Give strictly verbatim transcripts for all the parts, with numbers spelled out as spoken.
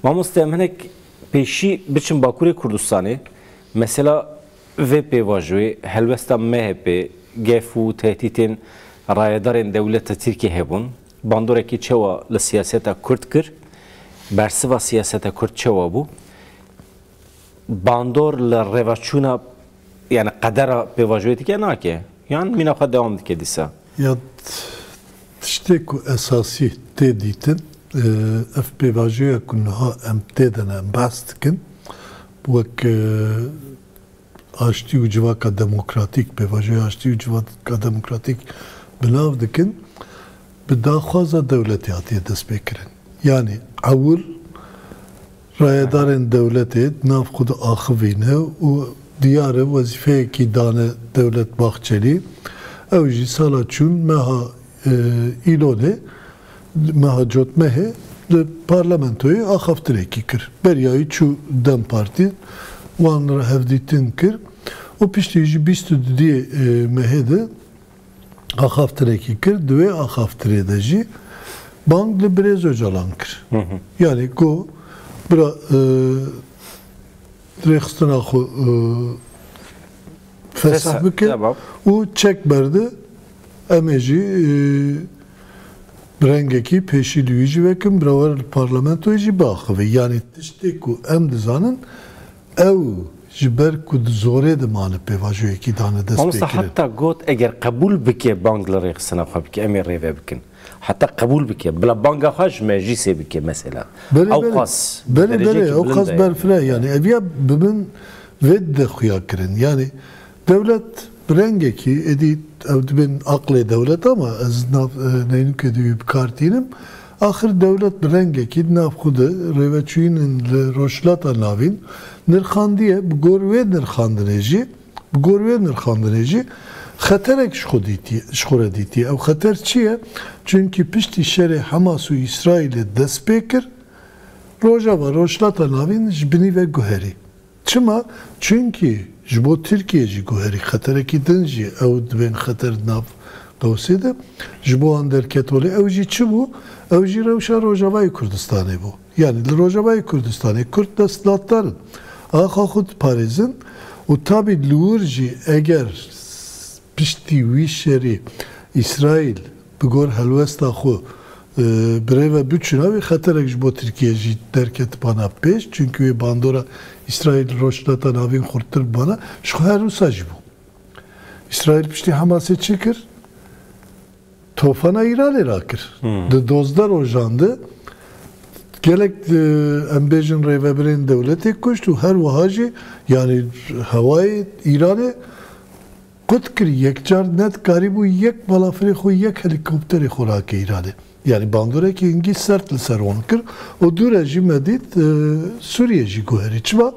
Mamoste, em hinek pêşî biçin Bakurê Kurdistanê. Mesela vê pêvajoyê, helwesta M H P, gef û tehdîtên rayedarên dewleta Tirkiyê hebûn. Bandorekî çawa li siyaseta Kurd kir? Bersiva siyaseta Kurd çawa bû? Bandor li rêveçûna, yani qedera pêvajoyê dike nake? Yan mîna xwe dewam dike dîsa? Ya t-, tiştê ku esasî tê dîtin, e, ev pêvajoya ku niha em tê de ne, em behs dikin, wek, e, aştî û civaka demokratîk, pêvajoya aştî û civaka demokratîk bi nav dikin, bi daxwaza dewletê hatiye destpêkirin. Yanî ewil rayedarên dewletê di nav xwe de axivîne û diyar e wezîfeyekî dane Dewlet Bahçelî. Ew jî sala çûn meha, e, Îlonê, meha Cotmehê li parlamentoyê axaftinekî kir. Beriya wî çû DEM Partî, wan re hevdîtin kir û piştî jî bîst û dudiyê, e, mehê de axaftinekî kir. Di wê axaftinê de jî bang li Birêz Ocalan kir. Hı hı. Yani got, bira, e, rêxistina xwe, e, fesah Fesah, bike tamam. Û çek berde, em ê jî, e, bi rengekî pêşî li wî jî vekin, bira were li parlamentoyê jî biaxive. Yani tiştê ku em dizanin, ew ji ber ku di zorê de mane pêvajoyekî dane dest Mamosta pê kirin. Heta got eger qebûl bike bang li rêxistina xwe bike, em ê rêve bikin. Heta qebûl bike. Bila banga xwe ji meclîsê bike mesela. Belê, Ew belê. qas Belê, derecekî belê, ew bilind qas e. berfireh e. Yani ev ya bi min vê dide xuya kirin. Yani dewlet bi rengekî, êdî ew dibên aqlê dewlet ama ez nav, e, neynûkê di wî bi kar tînim. Axir dewlet bi rengekî di nav xwe de rêveçûyînên li Rojhilata Navîn nirxandiye, bi gor wê nirxandinê jî, bi gor wê nirxandinê jî xeterek ji xwe dîtiye, ji xwe re dîtiye. Ew xeter çi ye? Çunkî piştî şerê Hamas û Îsraîlê dest pê kir, Rojava, Rojhilata Navîn ji binî ve guherî. Çima? Çunkî ji bo Tirkiye jî guherî, xeterekî din jî ew dibên xeter di nav qewsê de, ji bo wan derket holê. Ew jî çi bû? Ew jî rewşa Rojavayê Kurdistanê bû. Yani li Rojavayê Kurdistanê Kurd desthilatdar in. Axa xwe diparêzin û tabî li wir jî eger piştî wî şerî Îsraîl bi gor helwesta xwe, e, bi rê ve biçûna wê xeterek ji bo Tirkiye jî derketibana pêş. Çunkî wê bandora Îsraîl Rojhilata Navîn xurttir bibana, ji xwe her wisa jî bû. Îsraîl piştî Hamasê çi kir? Tofana Îranê rakir. Hmm. Di dozdeh rojan de gelek, e, em bêjin rêvebirên dewletê kuşt û her wiha jî, yani hewayê Îranê qut kir, yekcar nedikarîbû yek balafirê xwe, yek helîkopterê xwe rake Îranê. Yani bandorekî hingî sert li ser wan kir û dû re jî me dît, e, Sûriye jî guherî. Çima?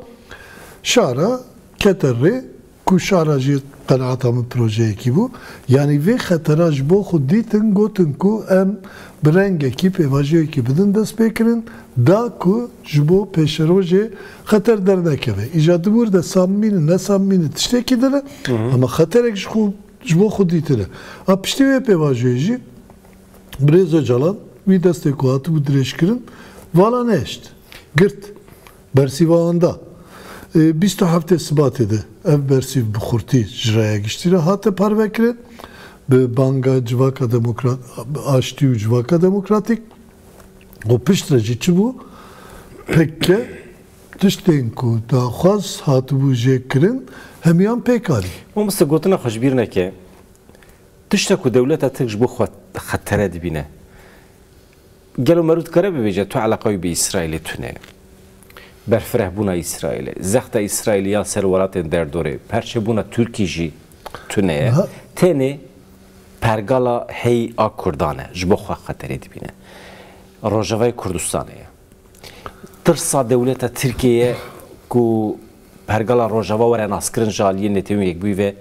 Şara kete rê ku şara jî qenaeta min projeyekî bû. Yani vê xetera ji bo xwe dîtin, gotin ku em bi rengekî pêvajoyekî bidin destpêkirin, da ku ji bo pêşerojê xeter dernekeve. Îja di wir de samimî ne, nesamimî ne tiştekî din e, Hı hı. ama xeterek ji xwe, ji bo xwe dîtine. A piştî wê pêvajoyê jî Birêz Ocalan wî destê ku hatibû dirêjkirin, vala nehişt. Girt. Bersîva wan da. Ê, bîst û heftê Sibatê de ev bersîv bi xurtî ji raya giştî re hate parvekirin. Bi banga Civaka Demokrat, Aştî û Civaka Demokratîk. Û piştre jî çi bû? P K K tiştên ku daxwaz hatibû jê kirin, hemiyan pêk anî. Mamoste, gotina xwe ji bîr neke. Tişta ku dewleta Tirk ji bo xwe xetere dibîne. Gelo meriv dikare bibêje, tu eleqa wî bi Îsraîlê tune ye. Berfirehbûna Îsraîlê, zexta Îsraîlî ya ser welatên derdorê, perçebûna Tirkî jî tune ye. Niha Tenê pergala hey a Kurdan e, ji bo xwe xeterê dibîne. Rojavayê Kurdistanê ye. Tirsa dewleta Tirkiyeyê ku pergala Rojava were naskirin ji aliyê Netewên Yekbûyî ve,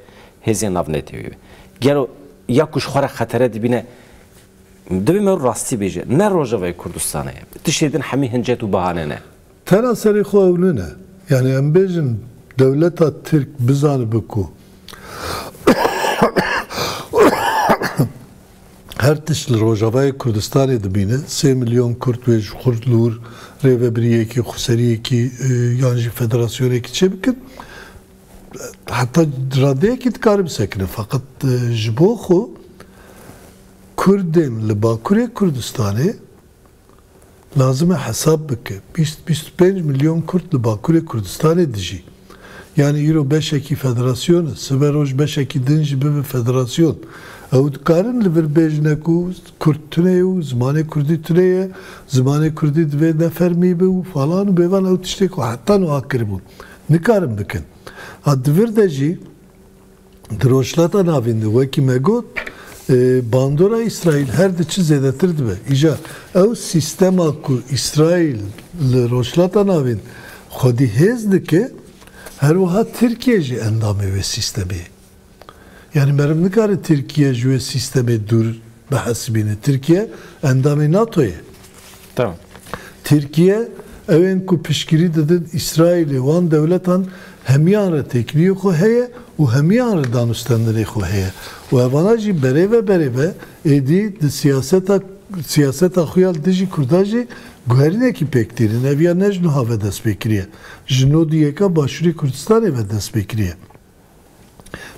hêzên nav Netewî ve. Gelo ya ku ji xwe re xetere dibîne, divê me rastî bêje. Ne Rojavayê Kurdistanê ye. Tiştê din hemî hincet û bahane ne. Tena serê xwe ew nine. Yani em bêjin dewleta Tirk bizanibe ku her tişt li Rojavayê Kurdistanê dibîne, sê milyon Kurd wê ji xurt li wir rêvebiriyekî, xweseriyekî, e, yan jî federasyonekî çêbikin. Heta radeyekî dikarin bisekinin. Feqet, e, ji bo xwe Kurdên li Bakurê Kurdistanê lazim e hesab bike. Bîst, bîst û pênc milyon Kurd li Bakurê Kurdistanê dijî. Yani îro beşekî federasyon e, sibe roj beşekî din jî bibe federasyon. Ew dikarin li vir bêjine ku Kurd tune ye û zimanê Kurdî tune ye, zimanê Kurdî divê nefermî be û falan û bêvan ew tiştê ku heta niha kiribû. Nikarin bikin. Ha di vir de jî di Rojhilata Navîn de wekî me got, e, bandora Îsraîl her diçi zêdetir dibe. Îja ew sîstema ku Îsraîl li Rojhilata Navîn xwedî hêz dike, her wiha Tirkiye jî endamê wê sîstemê ye. Yani meriv nikare Tirkiye ji wê sîstemê dûr bihesibîne. Tirkiye endamê NATO ye. Tamam. Tirkiye ew ên ku piştgirî didin Îsraîlê, wan dewletan hemiyan re têkiliyê xwe heye û hemiyan re danûstendinê xwe heye. Û evana jî berê ve berê ve êdî di siyaseta, siyaseta xwe ya li dijî Kurda jî guherînekî pêk tînin. Ev ya ne ji niha ve dest pê kiriye. Ji nod û yeka Başûrê Kurdistanê ve dest pê kiriye.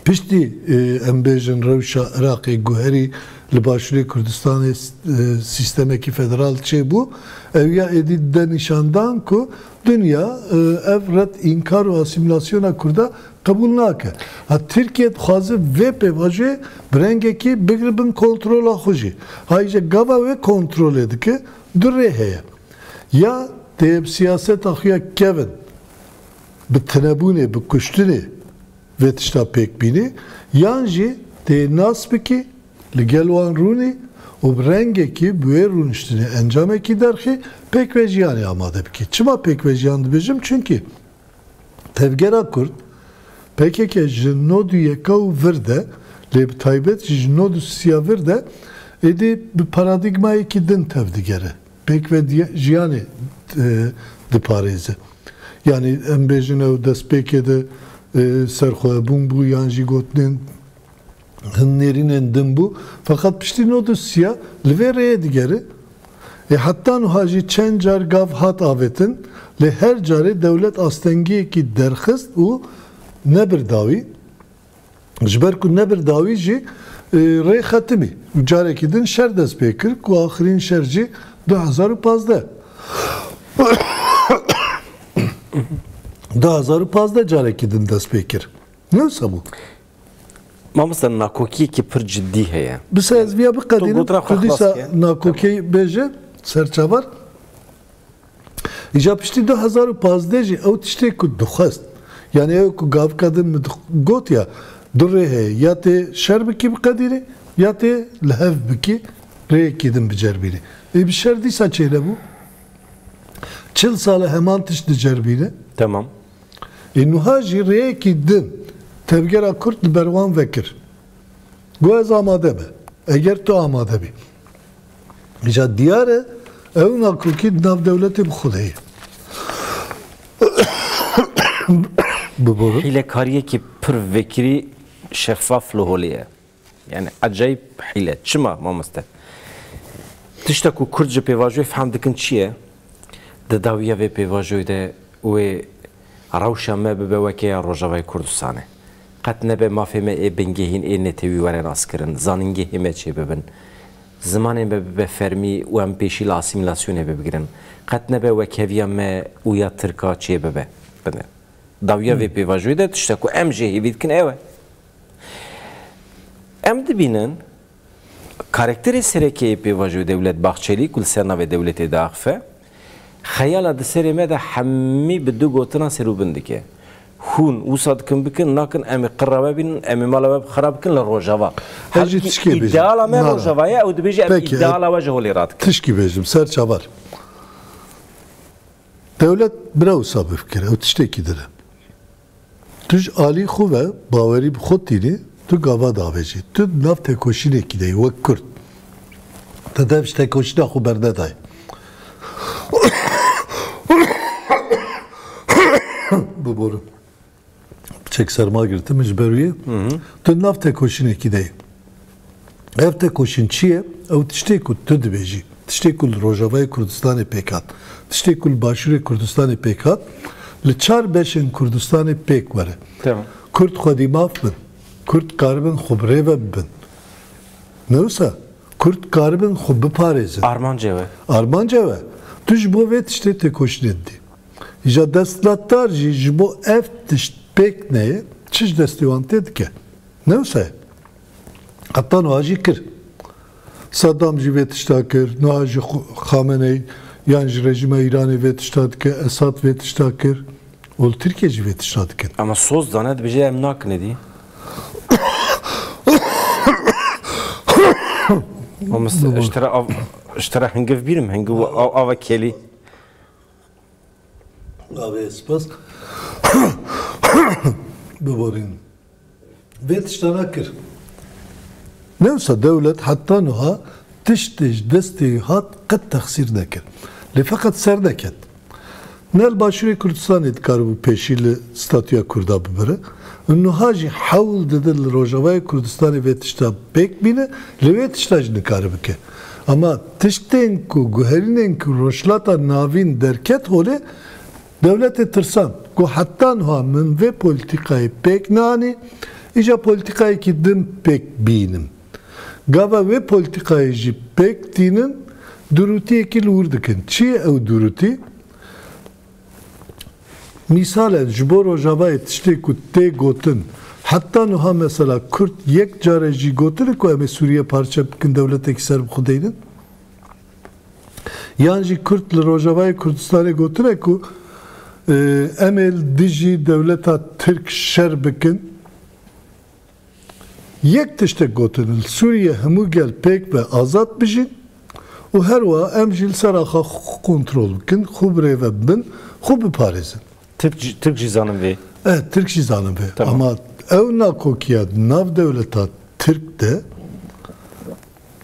Piştî, e, em bêjin rewşa Iraqê guherî li Başûrê Kurdistanê, e, sîstemekî federal çêbû, ew ya êdî dide nîşandan ku dinya, e, ev red, înkar û asîmîlasyona Kurda qebûl nake. Ha, Tirkiye dixwaze vê pêvajoyê bi rengekî bigire bin kontrola xwe jî. Ha, îja gava wê kontrolê dike, du rê heye. Ya tê bi siyaseta xwe ya kevin, bi tinebûnê, bi kuştinê vê tişta pêk bînî, yan jî tê nas bikî, li gel wan rûnî û bi rengekî bi wê rûniştinê encamekî derxî, pêkvejiyanê amade bikî. Çima pêkvejiyan dibêjim? Çunkî Tevgera Kurd, P K K ji nod û yeka û vir de, lê bi taybet jî ji nod û sisiya vir de êdî bi paradîgmayekî din tevdigere. Pêk ve diye-, jiyanê, e, diparêze. Yani em bêjin ew destpêkê de, e, serxwebûn bû yan jî gotinên hin nêrînên din bû. Feqet piştî nod û sisiya li vê rêyê digere. Ê heta niha jî çend car gav hat avêtin, lê her carê dewlet astengiyekî derxist û nebir dawî. Ji ber ku nebir dawî jî, e, rê xetimî. Û carekî din şer dest pê kir, ku axirîn şer jî du hezar û pazdeh. Du hezar û pazdeh carekî din dest pê kir. Ne wisa bû? Mamoste, nakokiyekî pir cidî heye. Bisa ez viya biqedînim, gotina xwe tu dîsa xilas ke. Nakokî bêje, serçavar. Îja piştî du hezar û pazdeh jî ew tiştê ku dixwest, yani ew ku gavika din min dix-, got ya, du rê heye, ya tê şer bikî biqedînî, ya tê li hev bikî, rêyekî din bicerbînî. Ê bi şer dîsa çênebû. Çil sal e heman tişt dicerbîne. Tamam. Ê nuha jî rêyekî din tevgera Kurd li ber wan vekir. Got ez amade me. Eger tu amade bî. Îca diyar e, ew nakokî di nav dewletê bi xwe de ye. Biborin. Hîlekariyekî pir vekirî şeffaf li holê ye. Yani ecayîb hîle. Çima mamoste? Tişta ku Kurd ji pêvajoyê fehm dikin çi ye? Di dawiya vê pêvajoyê de wê rewşa me bibe weke ya Rojavayê Kurdistanê. Qet nebe mafê me ê bingehîn ê netewî were naskirin, zanîngehê me çêbibin. Zimanê me bibe fermî û em pêşî li asîmîlasyonê bigirin. Qet nebe wekheviya me û ya Tirka çêbibe. Bine. Dawiya vê pêvajoyê de tişta ku em jê hêvî dikin ew e. Em dibînin, karakterê sereke yê pêvajoyê Dewlet Bahçelî ku li ser navê dewletê diaxife, xeyala di serê me de hemî bi du gotina ser û bin dike. Hûn wisa dikin bikin, nakin, em ê qira we bînin, em ê mala we xira bikin li Rojava. Ez jî Halbûkî tişkê bêjim. Îdeala me Na, na. Rojava ye, ew dibêje em Peki, îdeala we ji holê radikin. Tişkî bêjim, ser çavar. Dewlet bira wisa bifikire, ew tiştekî din e. Tu ji alî xwe ve bawerî bi xwe tînî, tu gava davêjî. Tu di nav tekoşînekî de yî wek Kurd. Te dev ji tekoşîna xwe bernedayî. Biborin. Piçek serma girtim ji ber wê. Hı hı. Tu di nav tekoşînekî de yî. Ev tekoşîn çi ye? Ew tiştê ku tu dibêjî. tiştê ku li Rojavayê Kurdistanê pêk hat, tiştê ku li Başûrê Kurdistanê pêk hat, li çar beşên Kurdistanê pêk were. Tamam. Kurd xwedî maf bin. Kurd karibin xwe bi rê ve bibin. Ne wisa? Kurd karibin xwe biparêzin. Armanc ew e. Armanc ew e. Tu ji bo vê tiştê têkoşînê didî. Îja desthilatdar jî ji bo ev tişt pêk neyê, çi ji destê wan tê dike? Ne wisa ye? Heta niha jî kir. Saddam jî vê tişta kir, niha jî Xu-, Xameneî yan ji rejîma Îranê vê tişta dike, Esad vê tişta kir. Û li Tirkiye jî vê tişta dikin. Ama soz dane dibêje em nakin êdî. Mamoste, ji te re av, ji te re hingiv bînim, hingiv û av, ava kelî. Avê spas. Biborîn. Vê tiştana kir. Ne wisa dewlet heta niha tiştê ji destê wî hat qet texsîr nekir. Lê feqet ser neket. Ne li Başûrê Kurdistanê dikaribû pêşî li statûya Kurda bibire. Û niha jî hewl dide li Rojavayê Kurdistanê vê tişta pêk bîne, lê vê tişta jî nikare bike. Ama tiştên ku guherînên ku Rojhilata Navîn derket holê, dewletê tirsand, got, heta niha min vê polîtîkayê pêk neanî, îca polîtîkayekî din pêk bînim. Gava wê polîtîkayê jî pêk tînin, durûtiyekî li wir dikin. Çi ye ew durûtî? Mîsal e, ji bo Rojavayê tiştê ku tê gotin, heta niha mesela Kurd yek care jî gotine ku em ê Sûriye parçe bikin, dewletekî serbixwe deynin? Yan jî Kurd li Rojavayê Kurdistanê gotine ku, e, em ê li dijî dewleta Tirk şer bikin? Yek tiştek gotin, li Sûriye hemû gel pêk ve azad bijîn û her wiha em jî li ser axa xwe kontrol bikin, xwe bi rê ve bibin, xwe biparêzin. Tirk jî, Tirk jî zanin vê. E, Tirk jî zanin vê. Tamam. Ama ew nakokiya di nav dewleta Tirk de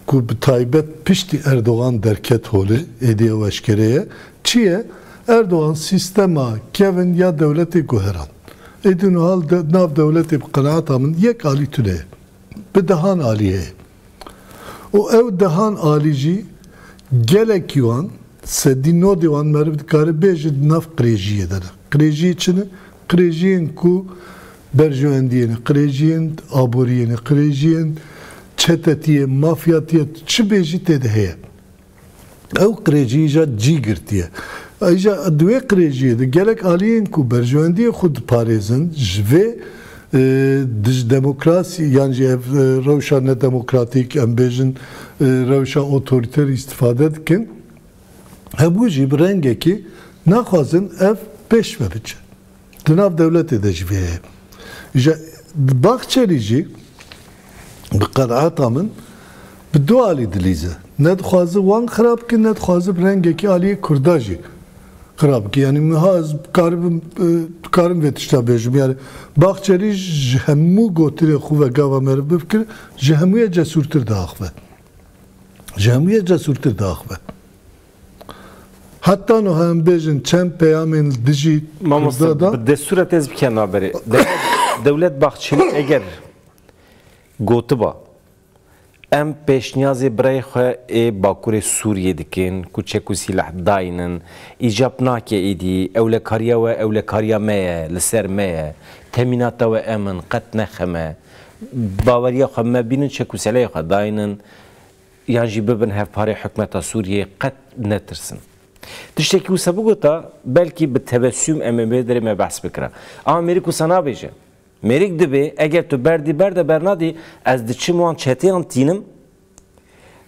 ku bi taybet piştî Erdogan derket holê, êdî ew eşkere ye. Çi ye? Erdogan sîstema kevin ya dewletê guheran. Êdî niha li de-, nav dewletê bi qenaeta min yek alî tune ye. Bi dehan alî heye. Û ew dehan alî jî gelekî wan, sedî nodê wan meriv dikare bêje di nav qirêjiyê de ne. Qirêjiyê çi ne? Qirêjiyên ku berjewendiyê ne, qirêjiyên aboriyê ne, qirêjiyên çetetiyê, mafyatiyê, çi bêjî tê de heye. Ew qirêjî îja cî girtiye. Îja di wê qirêjiyê de gelek aliyên ku berjewendiyê xwe diparêzin, ji vê, e, dij demokrasî, yan jî ev, e, rewşa nedemokratîk, em bêjin, e, rewşa otorîter îstifade dikin, hemû jî bi rengekî naxwazin ev pêş ve biçe. Di nav dewletê de jî vê heye. Ji Baxçelî jî bi qenaeta min bi du alî dilîze. Ne dixwaze wan xirab bike, ne dixwaze bi rengekî aliyê Kurda jî xirab bike. Yanî niha ez dikaribim, e, dikarim vê tişta bêjim. Yanî Baxçelî ji hemû gotinê xwe ve gava meriv bifikire, ji hemûyê cesûrtir diaxive. Ji hemûyê cesûrtir diaxive. Heta niha em bêjin çend peyamên li dijî Mamoste, Kurda da. Bi destûra te ez bike naberê. Dewlet, Dewlet Bahçeli eger gotiba, em pêşniyazê birayê xwe ê Bakurê Sûriyê dikin ku çek û sîleh daynin, îcab nake êdî, ewlekariya we ewlekariya me ye, li ser me ye, temînata we em in, qet nexeme, baweriya xwe me bînin, çek û selehê xwe daynin. Yan jî bibin hevparê hikûmeta Sûriyeyê, qet netirsin. Tiştekî wisa bigota, belkî bi tebessûm em ê vê derê me behs bikira. Ama mêrik wisa nabêje. Mêrik dibê, eger tu berdî berde bernadî, ez diçim wan çeteyan tînim,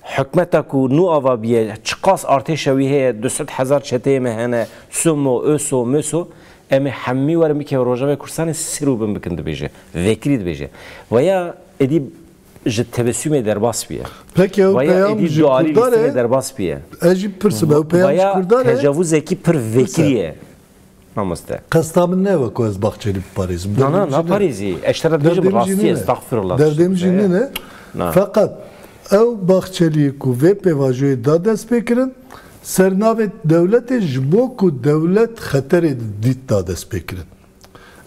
hikûmeta ku nû ava bûye, çiqas artêşa wî heye, du sed hezar çeteyê me hene, Sumo, Öso, Möso, em ê hemî werin bikevin Rojavayê Kurdistanê, sir û bin bikin dibêje. Vekirî dibêje. Veya êdî ji tebessûmê derbas bûye. Peki ew Veya peyam êdî ji dualî Kurdan lîstinê e? Derbas bûye. Ez jî pirsim, ew peyam ji Veya Kurdan e? Tecavuzekî pir vekirî ye. Mamoste. Qesta min ne ve ku ez Baxçelî biparêzim. Na, na, Derdê min jî ne. Naparêzî. Ez ji te re dibêjim Derdê min jî rastî ne. Estexfirullah. Derdê min jî ne ne. Na. Feqet ew Baxçelî ku vê pêvajoyê da destpêkirin, ser navê dewletê ji bo ku dewlet xeterê dît da destpêkirin.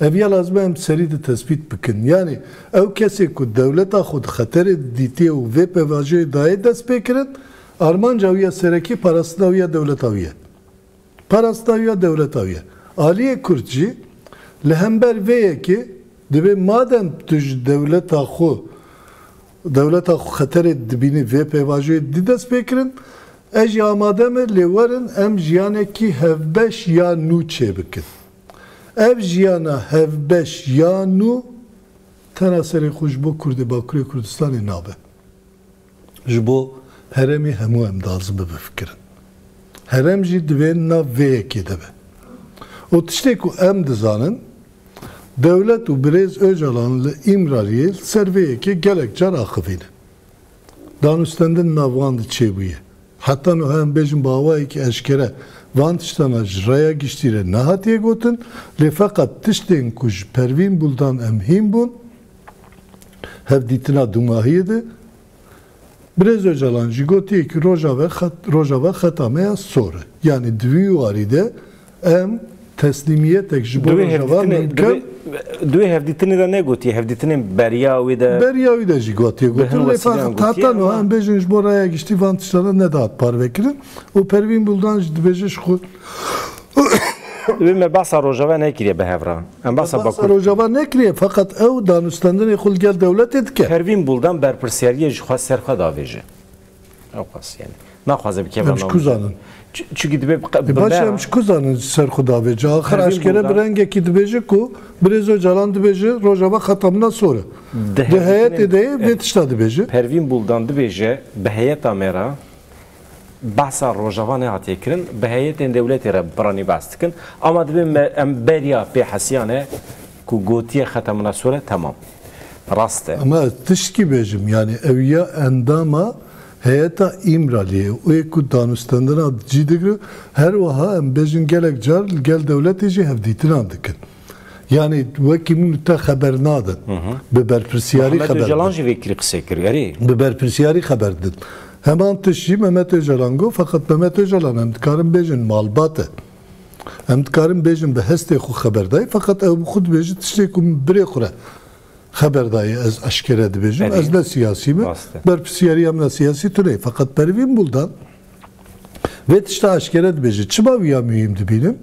Ev ya lazim e em serî de tespît bikin. Yanî ew kesê ku dewleta xwe di xeterê de dîtiye û vê pêvajoyê dayê destpêkirin, Armanca wî ya serekî parastina wî ya dewleta wî ye. Parastina wî ya dewleta wî ye. Aliyê Kurd jî li hember vê yekê dibê madem tu ji dewleta xwe, dewleta xwe xeterê dibînî vê pêvajoyê dî dest pê kirin, ez jî amade me lê werin em jiyanekî hevbeş ya nû çêbikin. Ev jiyana hevbeş ya nû tena serê xwe ji bo Kurdê Bakurê Kurdistanê nabe. Ji bo herêmê hemû em dazim bifikirin. Herêm jî divê nav vê yekê de be. Û tiştê ku em dizanin, dewlet û birêz Ocalan li Îmraliyê li ser vê yekê gelek car axivîne. Danûstendin nav wan de çêbûye. Heta niha em bêjin bi awayekî eşkere van tiştana ji raya giştî re nehatiye gotin, lê feqet tiştên ku ji Pervîn Buldan em hîn bûn, hevdîtina dumahiyê de, Birêz Ocalan jî gotiye ki Rojava xet-, Rojava xeta me ya sor e. Yanî di vî warî de em teslîmiyetek ji bo Rojava mimken. Di wê hevdîtinê de negotiye, hevdîtinên beriya wî de. Beriya wî de jî gotiye gotin. Lê feqet heta niha em bêjin ji bo raya giştî van tiştana nedat parvekirin. Û Pervîn Buldan jî dibêje ji xwe Wê me behsa Rojava nekiriye bi hev re. Em behsa Bakur. Rojava nekiriye, feqet ew danûstendinê xwe li gel dewletê dike. Pervîn Buldan berpirsyariyê ji xwe ser xwe davêje. Ew qas yani. Naxwaze bi kevra. Em ji ku zanin? Çi-, çünkü dibe bi qe-, Ê, bi baş me em re. Ji ku zanin ji ser xwe davêje? Axir Pervîn eşkere Buldan. Bi rengekî dibêje ku Birêz Ocalan dibêje Rojava xeta min a sor e. Di heyetê de ye, vê tişta dibêje. Pervîn Buldan dibêje, bi heyeta me re, behsa Rojava nehatiye kirin, bi heyetên dewletê re bi piranî behs dikin. Ama dibê me, em beriya pê hesiyane ku gotiye xeta min a sor e, temam. Rast e. Ama ez tiştkî bêjim, yani ew ya endama heyeta Îmraliyê û ê ku danûstendina cî digire, her wiha em bêjin gelek car li gel dewletê jî hevdîtinan dikin. Yani wekî min te xeber nadin. Bi berpirsiyarî Mehmet xeber Ocalan din. Jî vê kirî qisey kir, erê. Bi berpirsiyarî xeber din. Heman tişt jî Mehmet Ocalan got, feqet Mehmet Ocalan em dikarin bêjin malbat e. Em dikarin bêjin bi hestê xwe xeber dayî, feqet ew bi xwe dibêje tiştê ku min birê xwe re xeber dayî, ez eşkere dibêjim. Erê. Ez ne siyasî me. Rast e. Berpirsiyariya min a siyasî tune ye. Feqet Pervîn Buldan vê tişta eşkere dibêje. Çima wî ya muhîm dibînim?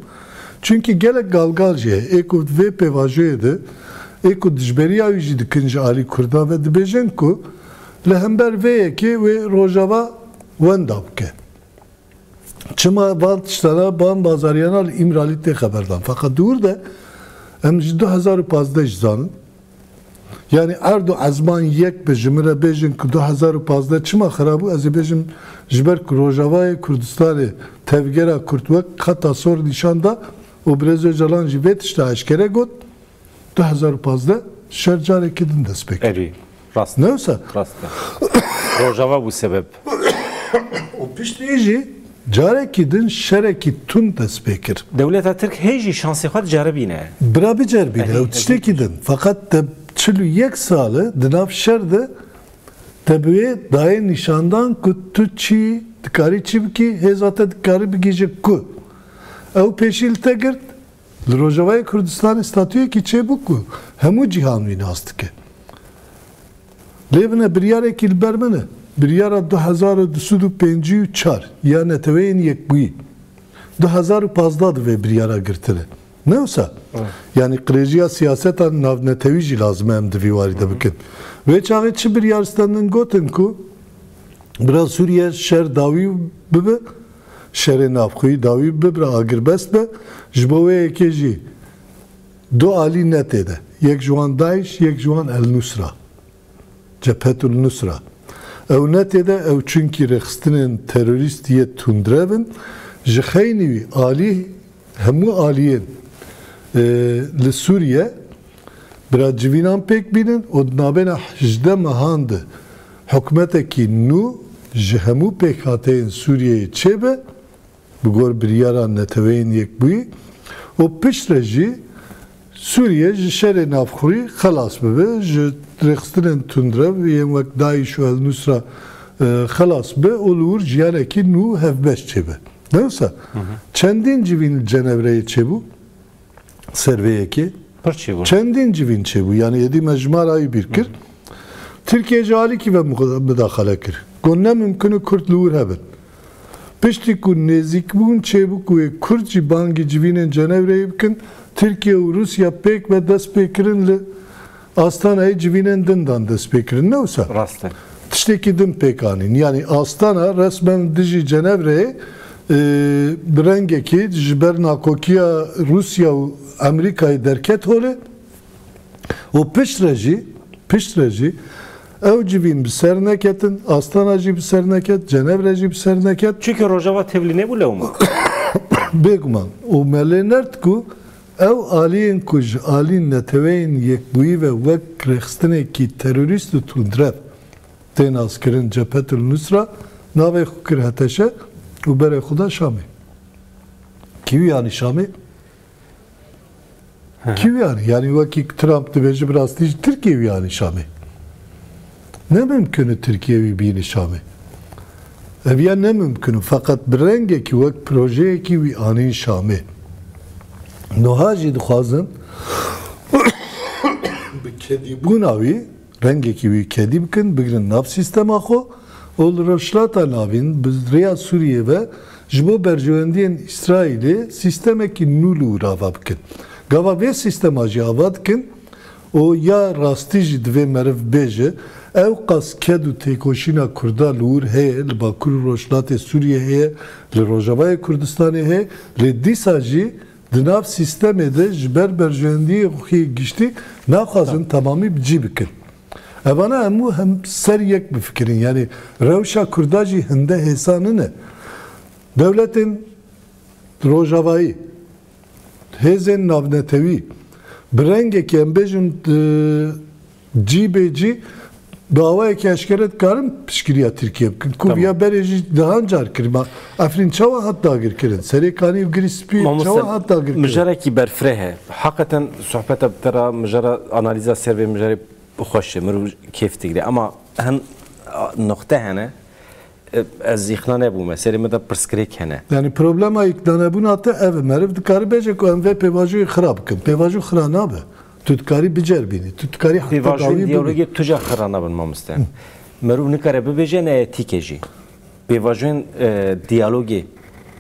Çünkü gelek galgal jî heye. Ê ku vê pêvajoyê de, ê ku dijberiya wî jî dikin ji alî Kurdan ve, dibêjin ku li hember vê yekê wê Rojava wenda bike. Çima van tiştana, van bazariyana li Îmralî tê xeberdan? Feqet di wir de em ji du hezar û pazdeh jî zanin. Yani erd û ezman yek be, ji min re bêjin ku du hezar û pazdeh çima xira bû, ez ê bêjim ji ber ku Rojavayê Kurdistanê tevgera Kurd wek xeta sor nîşan da û Birêz Ocalan jî vê tişta eşkere got, du hezar û pazdeh şer carekî din dest pê kir. Erê, rast e. Ne wisa? Rast e. Rojava bû sebeb. Û piştî jî carekî din şerekî tund dest pê kir. Dewleta Tirk hê jî şansê xwe diceribîne. Bira biceribîne, ew tiştekî din. Feqet te çil û yek sal e di nav şer de te bi wê dayê nîşandan ku tu çi dikarî çi bikî, hêza te dikarî bigihîje ku. Ew pêşî li te girt, Li Rojavayê Kurdistanê statuyekî çêbû ku hemû cîhan wî nas dike. Lê bine biryarekî li ber min e. Biryara du hezar û du sed û pêncî û çar ya Neteweyên Yekbûyî. Du hezar û pazdeh di vê biryara girtine. Ne wisa? Evet. Yani qirêjiya siyaseta navnetewî jî lazim e em di vî warî de bikin. Vê çaxê çi biryar stendin gotin ku bira Sûriye şer dawî bibe, şerê navxweyî dawî bibe, bira agirbest be. Ji bo wê yekê jî du alî ne tê de. Yek ji wan DAIŞ, yek ji wan El Nusra. Cephetul Nusra. Ew ne tê de, ew çunkî rêxistinên terorîst yê tundrev in. Ji xeynî wî alî, hemû aliyên, e, li Sûriye bira civînan pêk bînin û di nabêna hejdeh mehan de hikûmetekî nû ji hemû pêkhateyên Sûriyeyê çêbe, bi gor biryara Neteweyên Yekbûyî û piştre jî Sûriye ji şerê navxwî xelas bibe, ji rêxistinên tundrev yên wek DAIŞ û El Nusra, e, xelas bibe û li wir jiyanekî nû hevbeş çêbe. Ne wisa? Çendîn civîn li Cenevre'yê çêbû? Ser vê yekê. Pir çêbû. Çendîn civîn çêbû. Yani êdî me jimara wî bîr kir. Tirkiye ji alîkî ve mudaxale kir. Got ne mimkun e Kurd li wir hebin. Piştî ku nêzîkbûn çêbû ku yê Kurd jî bangî civînên Cenevreyê bikin, Tirkiye û Rûsya pêk ve dest pê kirin li Astanayê civînên din dan dest pê kirin. Ne wisa? Rast e. Tiştekî din pêk anîn. Yanî Astana resmen dijî Cenevreyê, e, bi rengekî ji ber nakokiya Rûsya û Amerîkayê derket holê. Û piştre jî, piştre jî ew civîn bi ser neketin, Astana jî bi ser neket, Cenevre jî bi ser neket. Çunke Rojava tevlî nebû lewma. Bêguman. Û me lê nerd ku ew aliyên ku ji alî Neteweyên Yekbûyî ve wek rêxistinekî terorîst û tundrev tên naskirin, Cephetul Nusra, navê xwe kir Heteşe û berê xwe da Şamê. Kî wî anî Şamê? Kî wî anî? Yanî wekî Trump dibêje, bi rastî ji Tirkiye wî anî Şamê. Ne mimkun e Tirkiye wî bîne Şamê. Ev ya ne mimkun e. Feqet bi rengekî wek projeyekî wî anîn Şamê. Noha jî dixwazin bi kedîbûna wî rengekî wî kedî bikin, bigrin nav sîstema xwe û li Rojhilata Navîn bi rêya Sûriyê ve ji bo berjewendiyên Îsraîlê sîstemekî nû li wir ava bikin. Gava vê sîstema jî ava dikin û ya rastî jî divê meriv bêje, ew qas ked û têkoşîna Kurda li wir heye, li Bakur û Rojhilatê Sûriyê heye, li Rojavayê Kurdistanê heye, lê dîsa jî di nav sîstemê de ji ber berjewendiyê xwe yê giştî naxwazin Tamam. temamî bi cî bikin. Evana hemû hem ser yek bifikirin. Yanî rewşa Kurda jî hinde hêsa nine. Dewletên Rojavayî, hêzên navnetewî, bi rengekî em bêjin, e, cî bê cî, bi awayekî eşkere dikarin piştgiriya Tirkiye bikin. Ku Tamam. viya berê jî dehan car kir. Ma Efrîn çawa hat dagirkirin? Serê Kanî û Girî Spî Mamoste, çawa hat dagirkirin? mijarekî berfireh e. Heqeten sohbeta bi te re, mijara, analîza ser vê mijarê xweş e. Mirov kêf digire. Ama hin, a, noqte hene. E, ez îqna nebûme. Serê min de pirsgirêk hene. Yani problema îqnanebûna te ev e. Meriv dikare bêje ku em vê pêvajoyê xira bikin. Pêvajo xira nabe. Tu dikarî biceribînî. Tu dikarî heta Pêvajoyên dawî bibî. diyalogê tu ca xira nabin mamoste. Hı. Merov nikare bibêje ne etîk e jî. Pêvajoyên, e, diyalogê,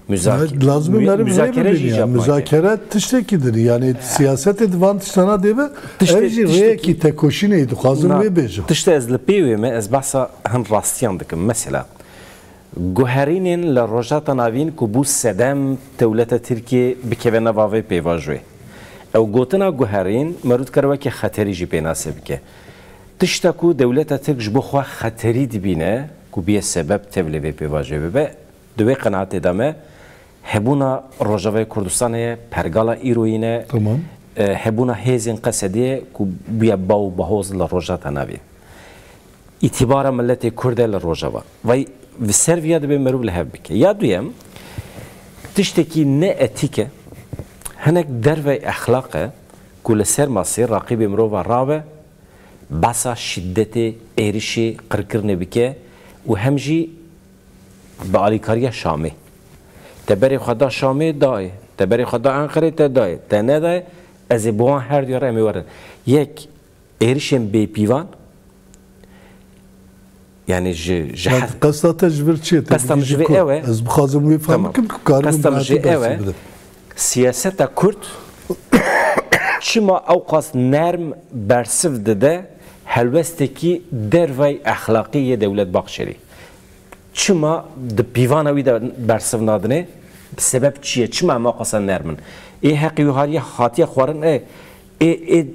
muzak-, Ya, lazim e mu-, meriv rê muzakere bibînî jî ya. Japonya. Muzakere tiştekî din e. Yani siyasetê di van tiştana dê be, Tiştê, ev jî tiştekî rêyekî tekoşînê ye, dixwazim Na, wê bêjim. tiştê ez li pê wê me, ez behsa hin rastiyan dikim. Mesela, guherînên li Rojhilata Navîn ku bû sedem dewleta Tirkiyê bikeve nava vê pêvajoyê. Ew gotina guherîn, merû dikare wekî xeterî jî pênasê bike. Tişta ku dewleta Tirk ji bo xwe xeterî dibîne, ku bûye sebeb tevlê vê pêvajoyê bibe, di wê qenaetê de me, hebûna Rojavayê Kurdistanê ye, pergala îroyî ne, Tamam. e, hebûna hêzên Qesedê ye ku bûye baw û bahoz li Rojhilata Navîn. Îtîbara miletê Kurd e li Rojava. Vay, bi ser viya dibe merûv li hev bike. Ya duyem, tiştekî ne etîk e, hinek dervey exlaq e ku li ser masê raqîbê mirova rabe, behsa şîdetê, êrişê, qirkirinê bike û hem jî bi alîkariya Şamê. Te berê xwe da Şamê, dayê. Te berê xwe da Enqerê, te dayê. Te nedayê, ez ê bi wan her diya re em ê werin. Yek, êrişên bêpîvan, yani ji, ji Yani hes- qesta te ji vir çi ye? Te Qesta min dibêjî ji vê ku ew e. Ez bixwazim wî fehm Tamam. bikim ku karim Qesta min ji vê ew e. bersî bidim. Siyaseta Kurd çima ewqas nerm bersiv dide helwestekî dervey exlaqî yê Dewlet Bahçelî? Çima di pîvana wî de bersiv nadinê? Sebeb çi ye? Çima em ewqasa nerm in? Ê heqî wî hariye hatiye xwarin, ê, ê, ê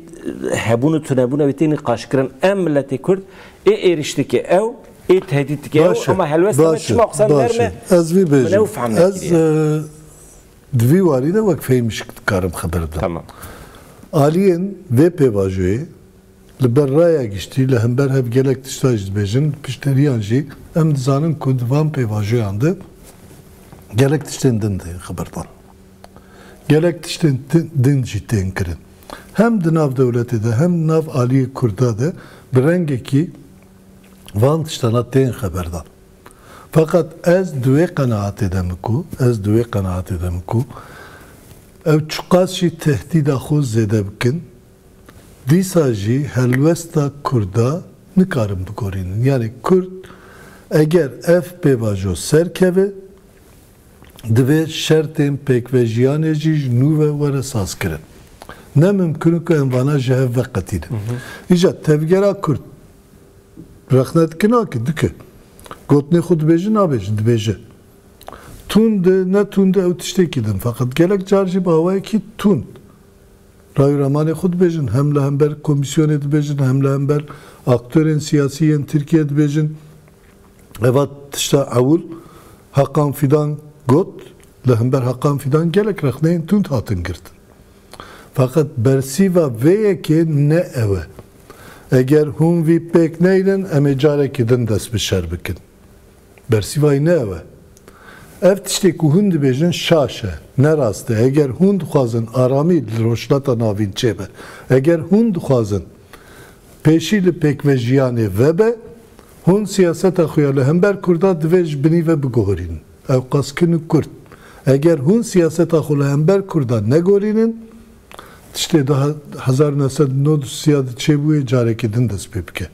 hebûn û tunebûna wî tê nîqaşkirin. Em miletê Kurd ê êriştikê ew, ê tehdîtikê ew, Baş e, ama helwesta me baş e, çima ewqasa baş nerm e? e. Ez vî Min ew bêjim. fehm Ez, nekiriye. e, di vî warî de wek fehmişik dikarim xeber bidim. Tamam. Aliyên vê pêvajoyê li ber raya giştî, li hember hev gelek tişta jî dibêjin, pişteriyan jî em dizanin ku di van pêvajoyan de gelek tiştên din tên xeberdan. Gelek tiştên ti-, din jî tên kirin. Hem di nav dewletê de, hem di nav aliyê Kurda de bi rengekî van tiştana tên xeberdan. Feqet ez di wê qenaetê de me ku, ez di wê qenaetê de me ku, ew çiqas jî tehdîda xwe zêde bikin, dîsa jî helwesta Kurda nikarin bikorînin. Yani Kurd Eger ev pêvajo serkeve, divê şertên pêkvejiyanê jî ji nû ve were sazkirin. Ne mimkun e ku em vana ji hev veqetînin. Îja tevgera Kurd rexne dike nake, dike. Gotinê xwe dibêje, nabêje, dibêje. Tund e, ne tund e, ew tiştekî din. Feqet gelek car jî bi awayekî tund. Ray û remanê xwe dibêjin, hem li hember komîsyonê dibêjin, hem li hember aktorên siyasî yên Tirkiye dibêjin. Eva tişta ewil Hakan Fidan got, li hember Hakan Fidan gelek rexneyên tund hatin girtin. Feqet bersîva vê yekê ne ew e. Eger hûn vî pêk neynin, em ê carekî din dest bi şer bikin. Bersîvayî ne ew e. Ev tiştê ku hûn dibêjin şaş e, ne rast e. Eger hûn dixwazin aramî li Rojhilata Navîn çêbe, eger hûn dixwazin pêşî li pêkvejiyanê vebe, hûn siyaseta xwe ya li hember Kurda divê ji binî ve biguherînin. Ew qas kin û kurt. Eger hûn siyaseta xwe li hember Kurda negorînin, tiştê du hezar neh sed nod û sê de çêbûyê carekê din dest pê bike.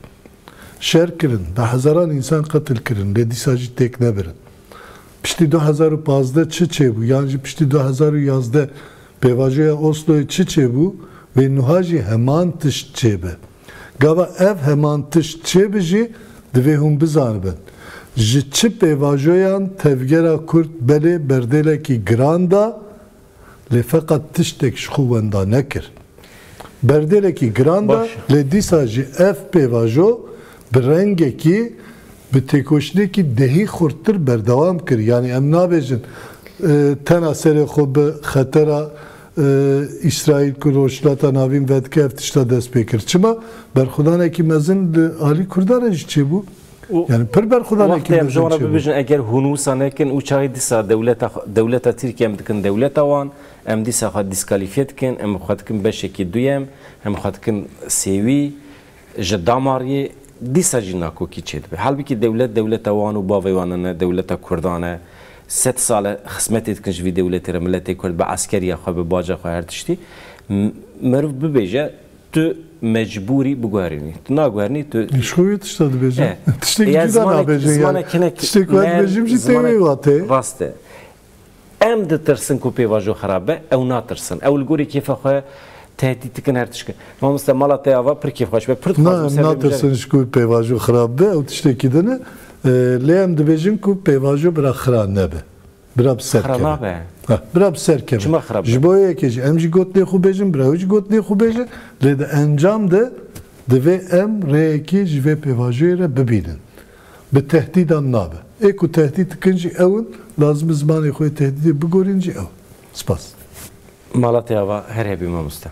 Şer kirin, bi hezaran însan qetil kirin, lê dîsa jî têk nebirin. Piştî du hezar û pazdeh çi çêbû, yan jî piştî du hezar û yazdeh pêvajoya Osloyê çi çêbû, wê nuha jî heman tişt çêbe. Gava ev heman tişt çêbe jî divê hûn bizanibin. Ji çi pêvajoyan tevgera Kurd belê berdêlekî giran da, lê feqet tiştek ji xwe wenda nekir. Berdêlekî giran da, Baş. Lê dîsa jî ev pêvajo bi rengekî, bi têkoşînekî dehî xurttir berdewam kir. Yanî em nabêjin, e, tena serê xwe bi xetera, e, Îsraîl ku Rojhilata Navîn vedike ev tişta dest pê kir. Çima? Berxwedanekî mezin li alî Kurdan re jî çêbû. Û Yani pir berxwedanekî wextê em mezin ji wan re çêbû. Bibêjin, eger hûn wisa nekin, û çaxê dîsa dewleta xwe, dewleta Tirkiye em dikin dewleta wan, em dîsa xwe dîskalifiye dikin, em xwe dikin beşekî duyem, em xwe dikin sêwî, ji damariyê, dîsa jî nakokî çêdibe. Halbikî dewlet, dewleta wan û bavê wan e, dewleta Kurdan e. Sed sal e xizmetê dikin ji vî dewletê re, miletê Kurd bi eskeriya xwe, bi baca xwe, her tiştî. M-, meriv bibêje, tu mecbûrî biguherînî. Tu naguherînî, tu Ji xwe wê tişta dibêjin. E. Tiştekî Ya cuda zimanek, nabêjin ya. Zimanek hinek Tiştê ku ez ne dibêjim jî tê zimanek wê watê. Rast e. Em ditirsin ku pêvajo xirab be, ew natirsin. Ew li gorî kêfa xwe tehdît dikin, her tişt dikin. Mamoste, mala te ava pir kêfxweş be, pir Na, dixwazim em ser vê natirsin mijara- ji ku pêvajo xirab be, ew tiştekî din e. E, lê em dibêjin ku pêvajo bira xira nebe. Bira bi ser Xira keve. Nabe. Ha, bira bi ser keve. Çima xira be? Ji bo yekê jî em jî gotinê xwe bêjin, bira ew jî gotinê xwe bêjin. Lê di encam de divê em rêyekê ji vê pêvajoyê re bibînin. Bi tehdîdan nabe. Ê ku tehdît dikin jî ew in, lazim e zimanê xwe yê tehdîdê bigorîn jî ew. Spas. Mala te ava, her hebî mamoste.